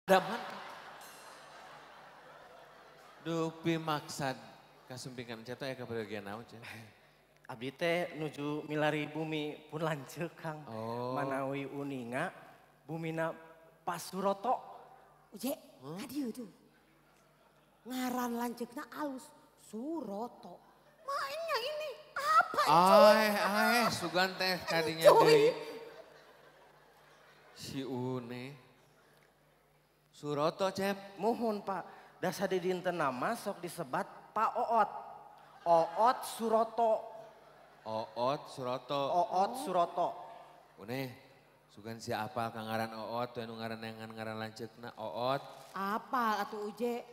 Daman. Dupi maksad kasumpingan Encep teh aya kabagian naon Cep? Abdi teh nuju milari bumi pun lanceuk Kang. Oh. Manawi uninga bumina Pak Suroto. Uje, ka dieu tuh. Ngaran lanceukna alus Suroto. Maknya ini apa cuy? Aeh, sugan teh kadinya deui. Si Une. Suroto Cep. Muhun Pak, dasa di dinten nama sok disebat Pak Oot. Oot Suroto. Oot Suroto. Oot Suroto. Une, sugan si apal ka ngaran Oot, anu ngaran neangan ngaran lanceukna Oot. Apal atuh Uje.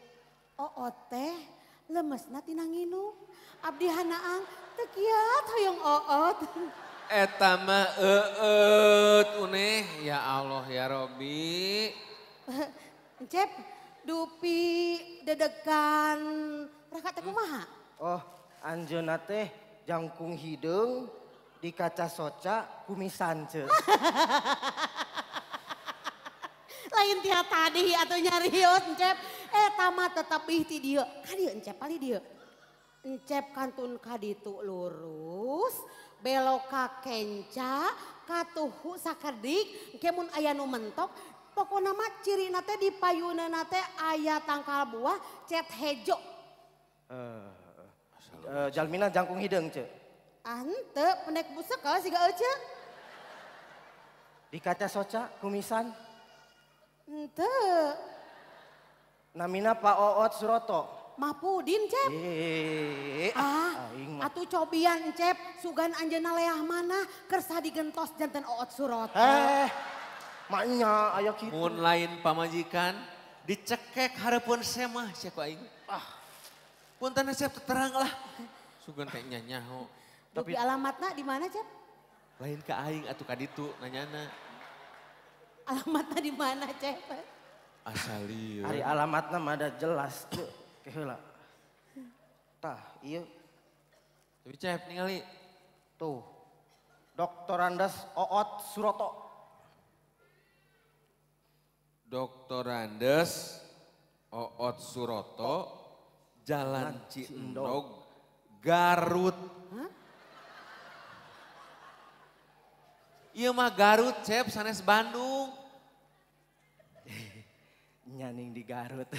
Oot teh lemesna tina nginum. Abdi hanaang teu kiat hoyong Oot. Eta mah eueut Une, ya Allah ya Robi. Encep, dupi dedegan raka teh kumaha? Oh, anjeunna teh jangkung hideung di kaca soca kumisan ceu. Lain tia tadi atuh nyarios Encep. Eta mah tetep ih ti dieu. Ka dieu Encep pali dieu. Encep kantun ka ditu lurus, belok ka kenca, katuhu sakedik, engke mun aya nu mentok. Pokokna mah cirina teh di payuneuna teh aya tangkal buah cet hejo. Jalmina jangkung hideung ceu. Ah henteu, pendek busek kalau siga euceu. Di kaca soca kumisan. Henteu. Namina Pak Oot Suroto. Mahpudin Cep. Atuh cobian Cep, sugan anjeunna leah mana kersa digentos janten Oot Suroto. Maknya aya kitu. Mun lain pamajikan dicekek hareupeun semah sia ku aing. Ah. Punten Cep terang lah. Sugan teh nya nyaho. Tapi alamatna di mana Cep? Lain ka aing atuh ka ditu nanyana. Alamatna di mana Cep? Asal ieu. Ari alamatna mah da jelas teu. Ke heula. Tah ieu. Tapi Cep ningali tuh. Doktorandes Oot Suroto. Doktorandes Oot Suroto, Jalan Ciendog, Garut. Hah? Ieu mah Garut, Cep, sanes Bandung. Nyaning di Garut.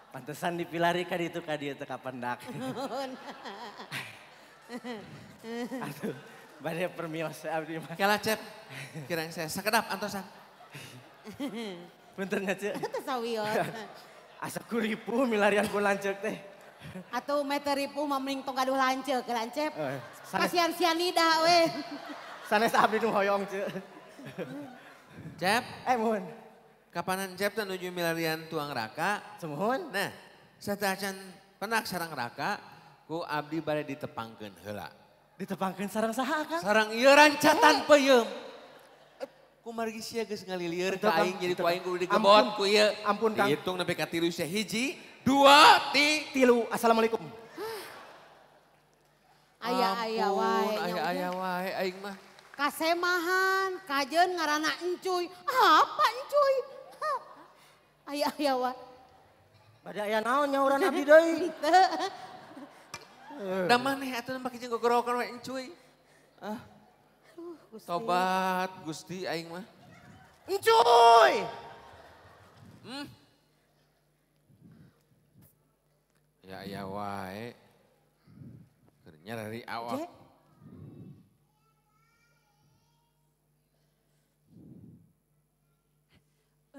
Pantesan dipilari ka ditu ka dieu teu kapendak. Aduh, bade permios abdi mah. Kela Cep, kirang saya sakedap antosan. Punten nya Ceu. Teu sawios. Asa kuripu milarian pun lanceuk teh. Atuh meter ripu mah mending tong gaduh lanceuk ke lancep. Kasihan sianida we. Sanes abdi nu hoyong Ceu. Cep. Muhun. Kapanan Cep teh nuju milarian tuang raka? Sumuhun. Nah, sateuacan penak sareng raka ku abdi bade ditepangkeun heula. Ditepangkeun sareng saha Kang? Sareng ieu rancatan peuyeum. Kumargi sia geus ngalilieur ka aing jadi ku aing kudu digebot ku ieu. Ampun Kang. Dihitung nepi ka 3 sia 1, 2, 3. Assalamualaikum. Aya-aya wae. Aya-aya wae aing mah. Kasemahan, kajeun ngaranna encuy. Apa encuy? Aya-aya wae. Bade aya naon nyauran abdi deui? Da maneh atuh make jeung gogorowokan we encuy. Ah. Gusti. Tobat Gusti aing mah. Encuy. Ya ya wae. Keur nyarari awak.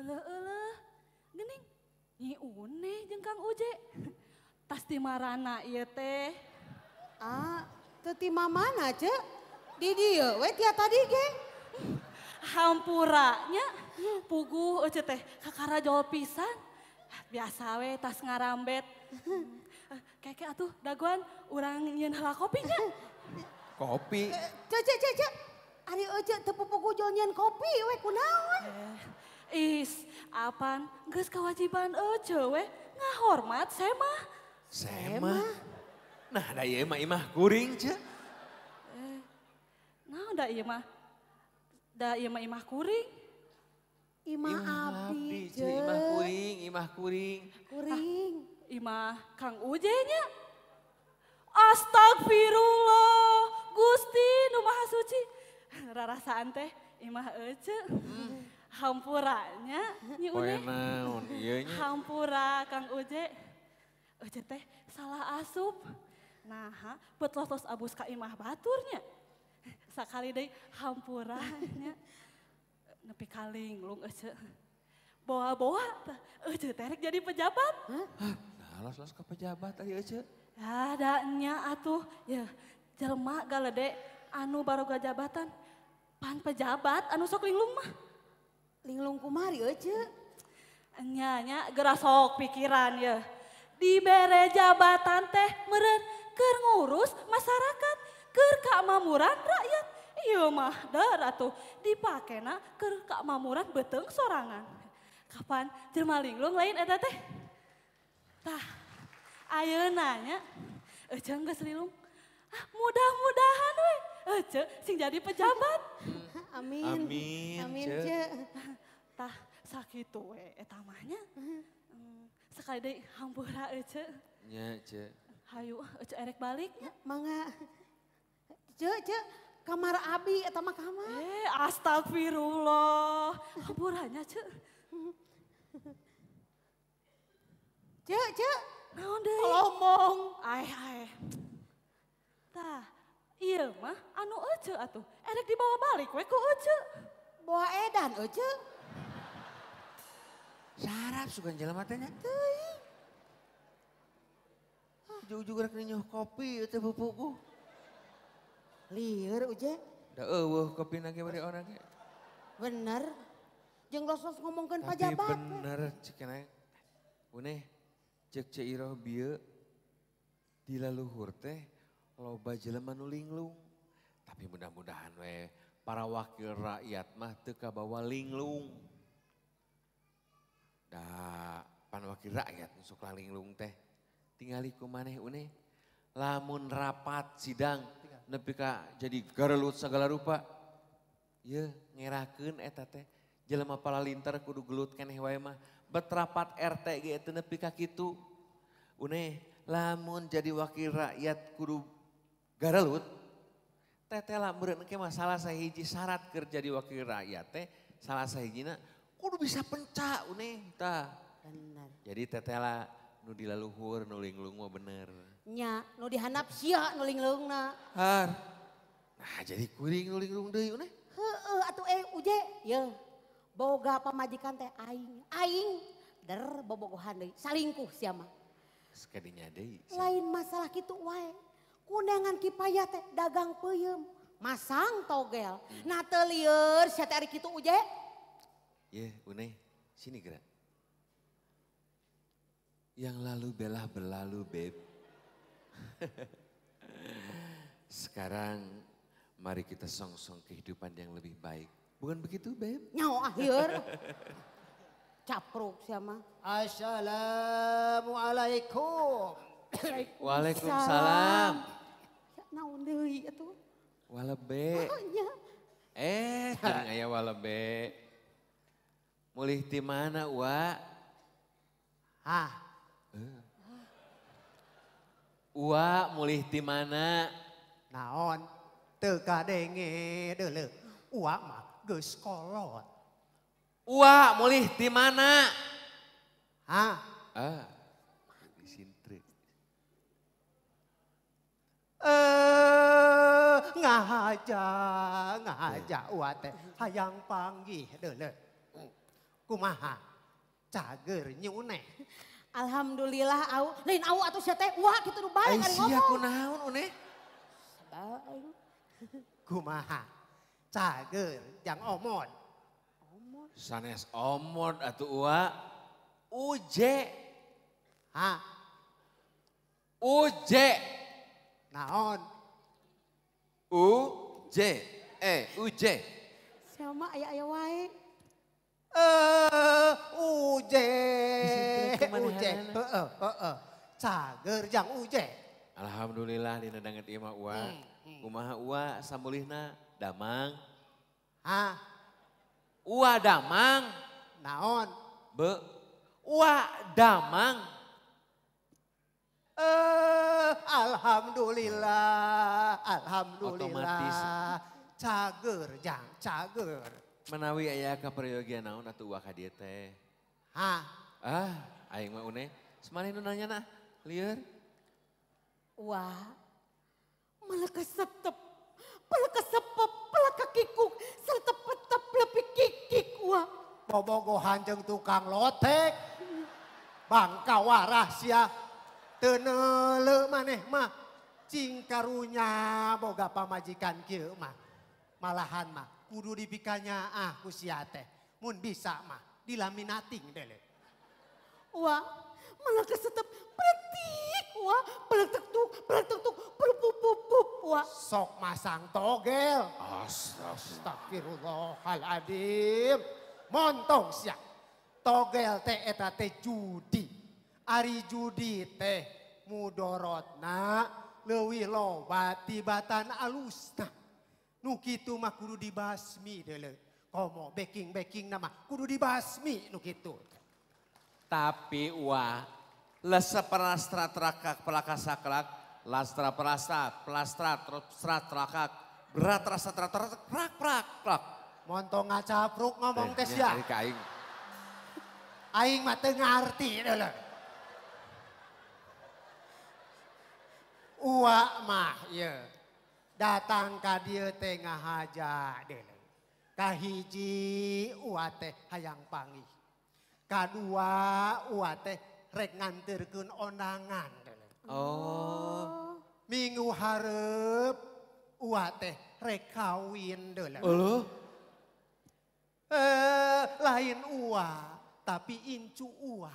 Euleuh-euleuh, geuning Nyi Une jeung Kang Uje. Tas di marana ieu teh? Ah, teu ti mamana Ceu? Di dieu we tia tadi ge. Hampura nya puguh euceu teh kakara jol pisan. Biasa we tas ngarambet. Keke atuh dagoan urang nyieun heula kopi nya. Kopi. Ceu ceu ceu ceu. Ari euceu teu pupuguh jol nyieun kopi we kunaon? Is, apan geus kewajiban euceu we ngahormat semah. Semah? Nah da ieu mah imah kuring ceu. Nah, da ieu mah imah kuring. Imah abdi. imah kuring. Kuring. Imah Kang Uje nya. Astagfirullah, Gusti nu Maha Suci. Rarasaan teh imah ece. Hampuranya nyi Une. Naon ieu nya. Hampura Kang Uje. Ece teh salah asup. Nah, betlos-los abus ka imah baturnya. Sakali deui hampura nya. Nepi ka linglung ece. Bawa-bawa tah ece teh rek jadi pejabat. Hah? Nah, los-los ke pejabat tadi ece. Ada nya atuh ya jelema galede anu baroga jabatan pan pejabat anu sok linglung mah. Linglung kumari ece. Nya nya geura sok pikiran ya. Dibere jabatan teh meureun keur ngurus masyarakat, keur kamakmuran rakyat. Ieu mah der atuh dipakena keur kamakmuran beuteung sorangan. Kapan jelema linglung lain eta teh? Tah ayeuna nya ece geus linglung. Ah, mudah-mudahan we ece sing jadi pejabat. Amin. Amin. Amin, Ce. Tah sakitu we eta mah nya. Sekali deui hampura ece. Nya, Ce. Hayu ece erek balik nya. Mangga. Ce, Ce, kamar abi eta mah kamar. Astagfirullah. Hampuranya, Ce. Ce, Ce. Naon deui? Ngomong. Aeh, aeh. Tah, ieu mah anu ece atuh. Erek dibawa balik we ku ece. Bawa edan ece. Sarap sugan jelema teh nya. Teuing. Ujug-ujug rek ninyoh kopi teh bupuku. Lieur Uje. Da eueuh kopina ge bari orang ge. Bener. Jeung los-los ngomongkeun pajabat. Tapi bener cek keneh. Une cek Ceu Iroh bieu di laluhur teh loba jelema nu linglung. Tapi mudah-mudahan we para wakil rakyat mah teu kabawa linglung. Da pan wakil rakyat nu sok linglung teh. Tingali ku maneh une lamun rapat sidang nepi ka jadi garelut segala rupa. Ye ngerakeun eta teh jelema palalinter kudu gelut keneh wae mah. Bet rapat RT ge teu nepi ka kitu. Une lamun jadi wakil rakyat kudu garelut. Teteh lah meureun engke mah salah sahiji syarat keur jadi wakil rakyat teh salah sahijina kudu bisa penca une tah. Bener. Jadi teteh lah nu di laluhur nu linglung mah bener. Nya, nu dihandap sia nu linglungna. Har. Nah jadi kuring nu linglung deui une. Heueuh atuh Uje, yeuh. Boga pamajikan teh aing, aing der bobogohan deui, salingkuh sia mah. Sakadinya deui. Lain masalah kitu wae. Kundangan kipayah teh dagang peuyeum, masang togel. Nah teu lieur sia teh ari kitu Uje. Ye, une, sini geura. Yang lalu belah berlalu, Beb. Sekarang mari kita songsong kehidupan yang lebih baik. Bukan begitu, Beb? Nyaho akhir. Capruk siapa? Assalamualaikum. Waalaikumsalam. Naon deui atuh? Walebe. Oh, nya. Jeung aya walebe. Mulih ti mana, Wa? Hah? Wa mulih ti mana? Naon? Teu kadenge deuleu. Uwa mah geus kolot. Uwa mulih ti mana? Hah? Ah. Disintre. Ngahaja, ngahaja uwa teh hayang panggih deuleu. Kumaha? Cager nyuneh. Alhamdulillah au, lain au atuh sia teh uwa kitu nu balik ari ngomong. Ai sia kunaon une? Sabab aing. Kumaha? Cager jang omod. Omod. Sanes omod atuh uwa. Uje. Ha? Uje. Naon? U J E Uje. Siapa aya-aya wae. Uje, Uje, heeh, heeh. Cager jang Uje. Alhamdulillah dina danget ieu mah Uwa. Kumaha Uwa samulihna damang? Hah? Uwa damang. Naon? Be. Wa Damang. Alhamdulillah, alhamdulillah. Otomatis. Cager jang, cager. Menawi aya kaperyogian naon atuh wa ka dieu teh. Hah? Ah, aing mah une. Semaneh nu nanya nah, lieur. Wah, malah kesetep, malah kesepep, malah kekikuk, serta petep lebih kikik wah. Bobogohan jeung tukang lotek, bangka warah sia, teu neuleuh maneh mah, cing karunya boga pamajikan kieu mah. Malahan mah kudu dipikanya ah ku sia teh, mun bisa mah dilaminating dele. Wah, malah kesetep pretik wah, peletek-tuk, peletek-tuk, pelupupupuk wah. Sok masang togel. Astagfirullahaladzim. Montong sia. Togel teh eta teh judi. Ari judi teh mudorotna leuwih loba tibatan alusna. Nu kitu mah kudu dibasmi deuleu. Komo backing-backing nama kudu dibasmi nu kitu. Tapi wah, leseprastra trakak pelakasaklak, lastra prasta, plastra trostra trakak, berat rasa trakak, prak prak prak. Montong ngacapruk ngomong teh sia. Aing. Aing mah teu ngarti deuleu. Uwa mah ieu datang ka dieu teh ngahaja deuleu. Kahiji uwa teh hayang panggih. Kadua uwa teh rek nganterkeun ondangan. Oh. Minggu hareup uwa teh rek kawin deuleu. Uluh. Lain uwa tapi incu uwa.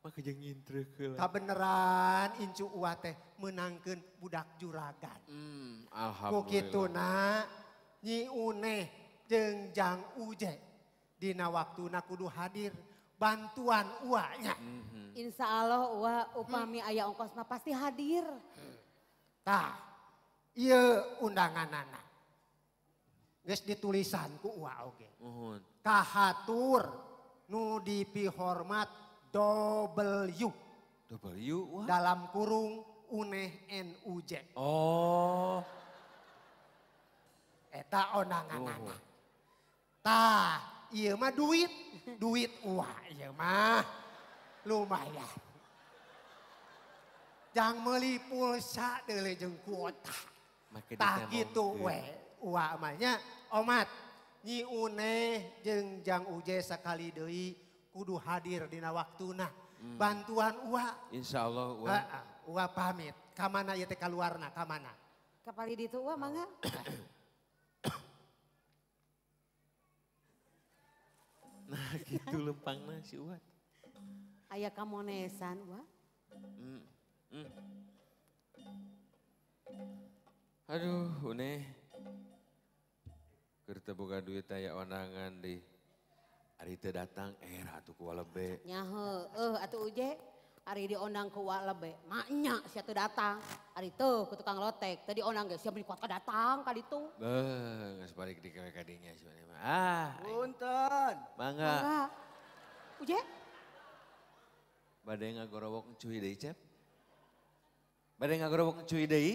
Maka jeung ngintreuk heula. Kabeneran incu uwa teh meunangkeun budak juragan. Alhamdulillah. Ku kituna Nyi Uneh jeung Jang Uje dina waktuna kudu hadir. Bantuan uanya. Insya Allah ua upami aya ongkos mah pasti hadir. Tah, ieu undanganana. Geus ditulisan ku ua oge. Muhun. Kahatur nu dipihormat W. W wah. Dalam kurung Uneh NUJ. Oh. Eta undanganana. Tah, ieu mah duit. Duit uang ieu mah lumayan. Jang meuli pulsa deuleu jeung kuota. Tah kitu we uwa mah nya omat Nyi Uneh jeung Jang Uje sakali deui kudu hadir dina waktuna. Bantuan uwa. Insyaallah uwa. Heeh, uwa pamit. Ka mana ieu teh kaluarna ka mana? Ka palih ditu uwa mangga. Nah gitu lempangna si Uwa. Aya kamonesan Uwa. Aduh Une. Keur teu boga duit aya ondangan deui. Ari teu datang era atuh ku walebe. Nya heueuh atuh Uje. Ari diondang ku walebe. Maknya sia teu datang. Ari teu ku tukang lotek teu diondang ge sia meni kuat datang ka ditu. Beuh geus balik di ka dinya si Une mah. Ah. Punten. Mangga. Mangga. Uje. Bade ngagorowok encuy deui, Cep. Bade ngagorowok encuy deui.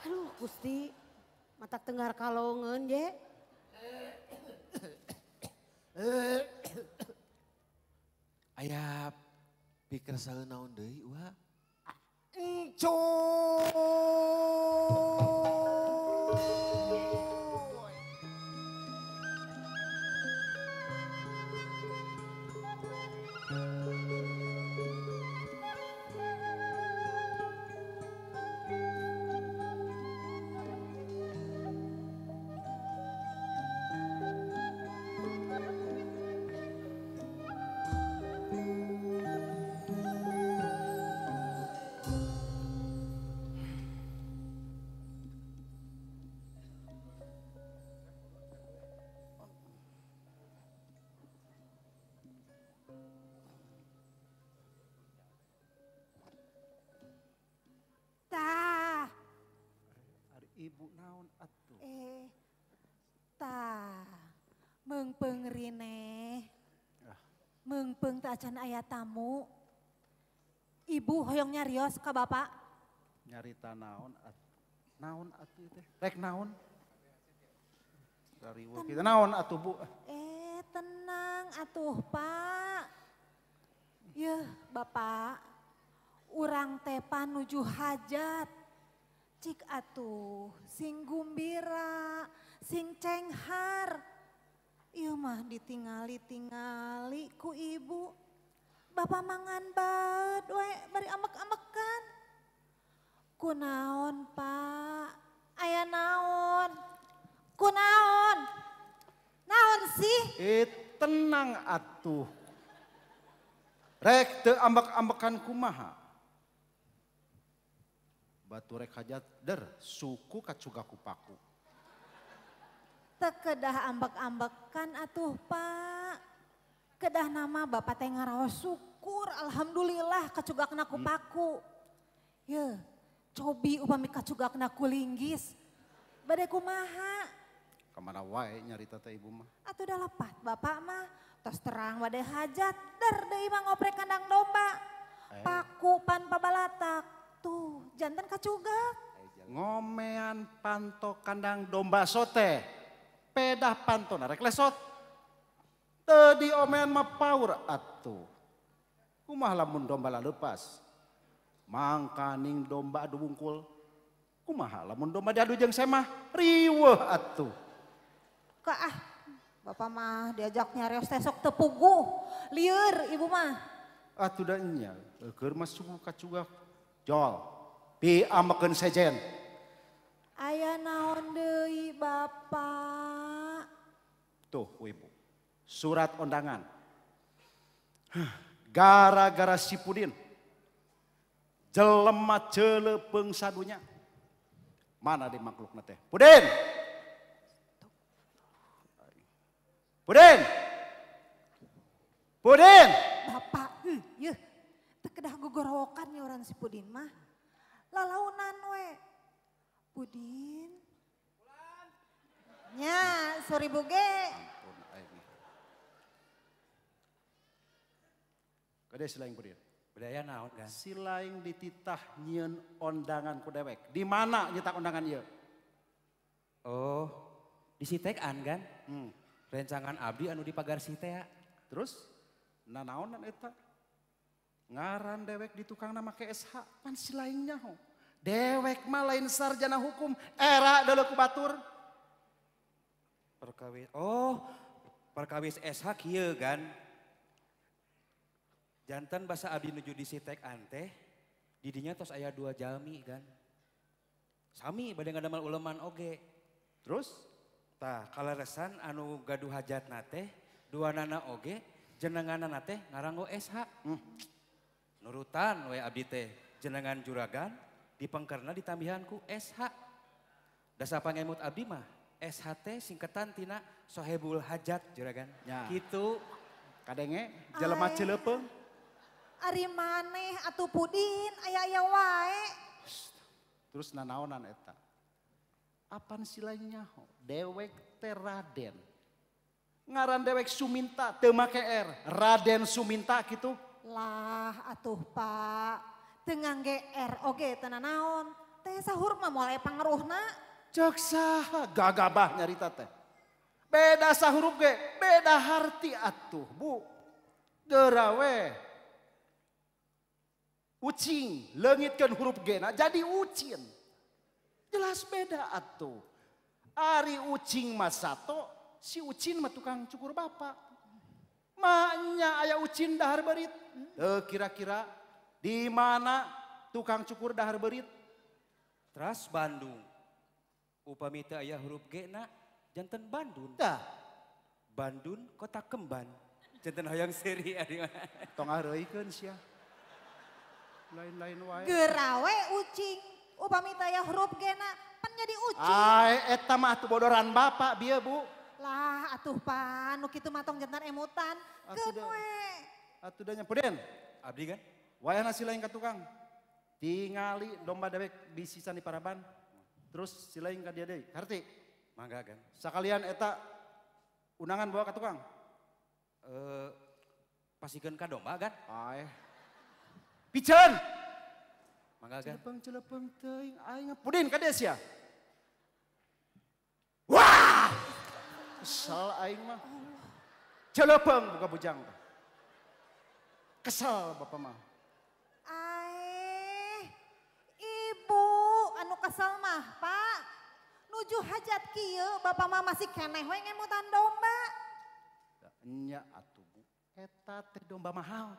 Aduh Gusti, matak tenggar kalongeun je. Aya pikir saeun naon deui, Wa? Encuy. Ibu naon atuh? Tah, meungpeung rineh. Ah. Meungpeung teh acan aya tamu. Ibu hoyong nyarios ka bapak. Nyarita naon atuh? Naon atuh teh? Rek naon? Rariweuh kitu naon atuh Bu? Tenang atuh Pak. Yeuh Bapak, urang teh panuju hajat. Cik atuh sing gumbira, sing cenghar. Ieu mah ditingali-tingali ku ibu. Bapak mangan baeud we bari ambek-ambekan. Kunaon Pak? Aya naon? Kunaon? Naon sih? Tenang atuh. Rek teu ambek-ambekan kumaha? Batu rek hajat der suku kacuga ku paku. Teu kedah ambek-ambekan atuh Pak. Kedah nama bapak teh ngaraos syukur alhamdulillah kacugakna ku paku. Yeuh, cobi upami kacugakna ku linggis. Bade kumaha? Kamana wae nyarita teh ibu mah. Atuh dah lepat bapak mah. Tos terang bade hajat der deui mah ngoprek kandang domba. Paku pan pabalatak. Tuh jantan kacugak. Ngomean panto kandang domba sote. Pedah panto narek lesot. Teu diomean mah paur atuh. Kumaha lamun domba lalepas? Mangkaning domba adu bungkul. Kumaha lamun domba diadu jeung semah? Riweuh atuh. Ka ah, bapak mah diajak nyarios teh sok teu puguh. Lieur ibu mah. Atuh da nya, keur mah suku kacugak. Jol, piambekeun sejen. Aya naon deui bapak? Tuh ibu, surat undangan. Gara-gara si Pudin, jelema ceulepeung sadunya. Mana di makhlukna teh? Pudin! Pudin! Pudin! Bapak, yeuh. Teu kedah gogorowokan nya urang si Pudin mah. Lalaunan we. Pudin. Nya, 1000 ge. Ampun aing. Gede si laing Pudin. Bedaya naon kan? Si laing dititah nyieun ondangan ku dewek. Di mana nyetak undangan ieu? Oh, di Sitekan kan? Rencangan abdi anu di pagar Sitea. Terus nanaonan eta? Ngaran dewek di tukang nama KSH, pan si laing nyaho. Dewek mah lain sarjana hukum, era deuleu ku batur. Perkawis, oh perkawis SH kieu kan. Jantan basa abdi nuju di Sitek teh, didinya tos aya 2 jalmi kan. Sami bade ngadamel uleman oge. Terus? Tah kaleresan anu gaduh hajatna teh, duanana oge, jenenganana teh ngaranggo SH. Nurutan we abdi teh jenengan juragan dipengkerna ditambihan ku SH. Dasa pangemut abdi mah SH teh singkatan tina Sohebul Hajat juragan. Ya. Kitu kadenge jelema ceulepeung. Ari maneh atuh Pudin aya-aya wae. Terus nanaonan eta? Apan si lain nyaho? Dewek teh Raden. Ngaran dewek Suminta teu make R. Raden Suminta kitu. Lah atuh Pak, teu ngangge R oge teu nanaon. Teh sahur mah moal aya pangaruhna. Ceuk saha gagabah nyarita teh. Beda sahurup ge, beda harti atuh Bu. Geura we. Ucing leungitkeun huruf G na jadi ucin. Jelas beda atuh. Ari ucing mah sato, si ucin mah tukang cukur bapak. Maknya aya ucin dahar berit. Kira-kira di mana tukang cukur dahar berit? Teras Bandung. Upami teu aya huruf G na janten Bandung. Tah. Bandung kota Kemban. Janten hoyong seuri ari mah. Tong areuikeun sia. Lain-lain wae. Geura we ucing. Upami teu aya huruf G na pan jadi ucing. Ai eta mah atuh bodoran bapak bieu Bu. Lah atuh pan nu kitu mah tong jantan emutan. Keun we. Atuh da nya Pudin. Abdi kan? Wayahna si lain ka tukang. Tingali domba dewek bisisan di paraban. Terus si lain ka dia deui. Harti? Mangga kan. Sakalian eta undangan bawa ka tukang. Pasikeun ka domba gan. Aeh. Piceun. Mangga gan. Celepeng-celepeng teuing aing pudin ka dieu sia. Wah! Kesel aing mah. Celepeng buka bujang. Kesel bapak mah. Aeh, ibu anu kesel mah pak. Nuju hajat kieu bapak mah masih keneh we ngemutan domba. Nya atuh bu, eta teh domba mahal.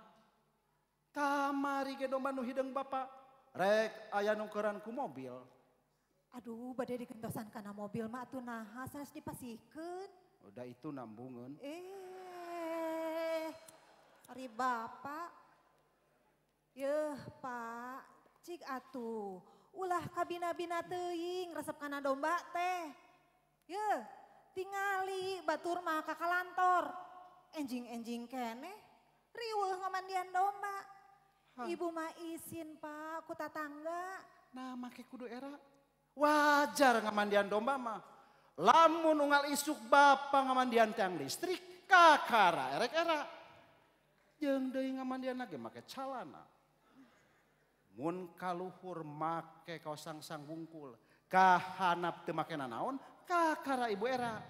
Kamari ge domba nu hideung bapak. Rek aya nungkeuran ku mobil. Aduh, bade digentosan kana mobil mah atuh naha sanes dipasihkeun. Udah itu nambungeun. Ari bapak. Yeuh, Pak, cik atuh. Ulah kabina-bina teuing resep kana domba teh. Yeuh, tingali batur mah ka kalantor. Enjing-enjing keneh riweuh ngamandian domba. Hah. Ibu mah isin, Pak, ku tatangga. Nah, make kudu era. Wajar ngamandian domba mah. Lamun unggal isuk bapak ngamandian tiang listrik, kakara erek era. Jeung deui ngamandian lagi make calana. Mun kaluhur make kaos sangsang wungkul, kahanap teu make nanaon, kakara ibu era.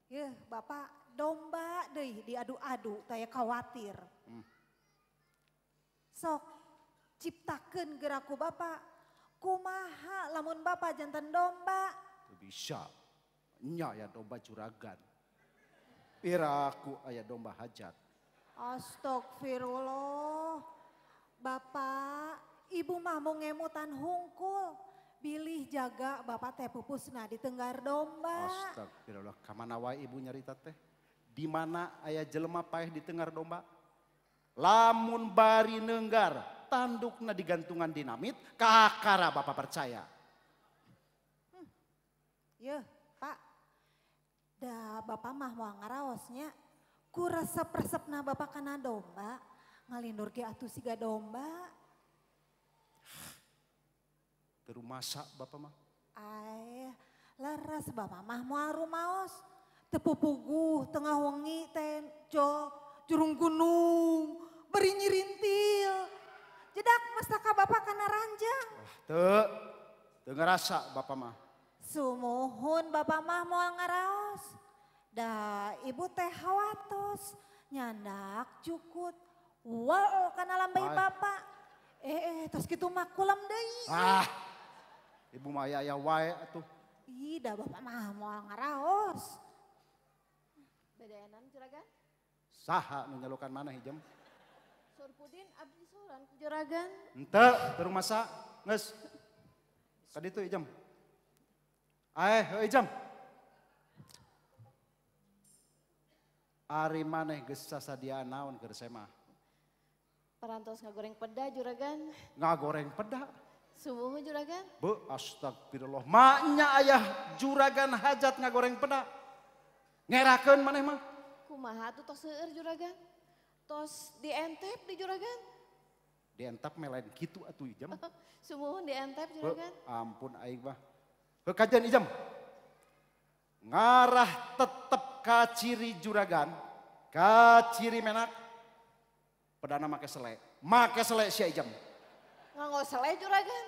Yeuh, bapak domba deui diadu-adu taya khawatir. Sok ciptakeun geraku bapak. Kumaha lamun bapak jantan domba? Teu bisa. Nya aya domba juragan. Piraku aya domba hajat. Astagfirullah. Bapak, ibu mah mau ngemutan hungkul. Bilih jaga bapak teh pupusna di tenggar domba. Astagfirullah, kamana wae ibu nyarita teh? Di mana aya jelema paeh di tenggar domba? Lamun bari neunggar, tandukna digantungan dinamit, kakara bapak percaya. Yeuh, Pak. Da bapak mah moal ngaraosnya. Ku resep-resepna bapak kana domba, ngalindur ge atuh siga domba. Teu rumasa bapak mah. Aeh, leres bapak mah moal rumaos. Teu pupuguh tengah wengi teh jol jurung gunung, beri nyirintil. Jedak mastaka bapak kana ranjang. Wah, teu ngerasa bapak mah. Sumuhun bapak mah moal ngaraos. Da ibu teh hawatos nyandak cukut. Wal kana lambai bapak. Tos kitu mah kulem deui. Ah. Ibu mah aya wae atuh. Ih, da bapak mah moal ngaraos. Bedaenan juragan? Saha nu nyalukan mana hijem? Surpudin abdi soran ku juragan. Henteu, teu rumasa geus. Ka ditu ijem. Aeh, heuh ijem. Ari maneh geus sasadiaan naon keur semah? Parantos ngagoreng peda juragan. Ngagoreng peda? Sumuhun juragan. Be, astagfirullah. Maknya ayah juragan hajat ngagoreng peda. Ngerakeun maneh mah. Kumaha atuh tos seueur juragan? Tos dientep di juragan. Dientep mah lain kitu atuh ijem. Sumuhun dientep juragan. Be, ampun aing mah. Heuh kajian ijem. Ngarah tetep kaciri juragan, kaciri menak. Pedana make sele sia ijem. Nganggo sele juragan.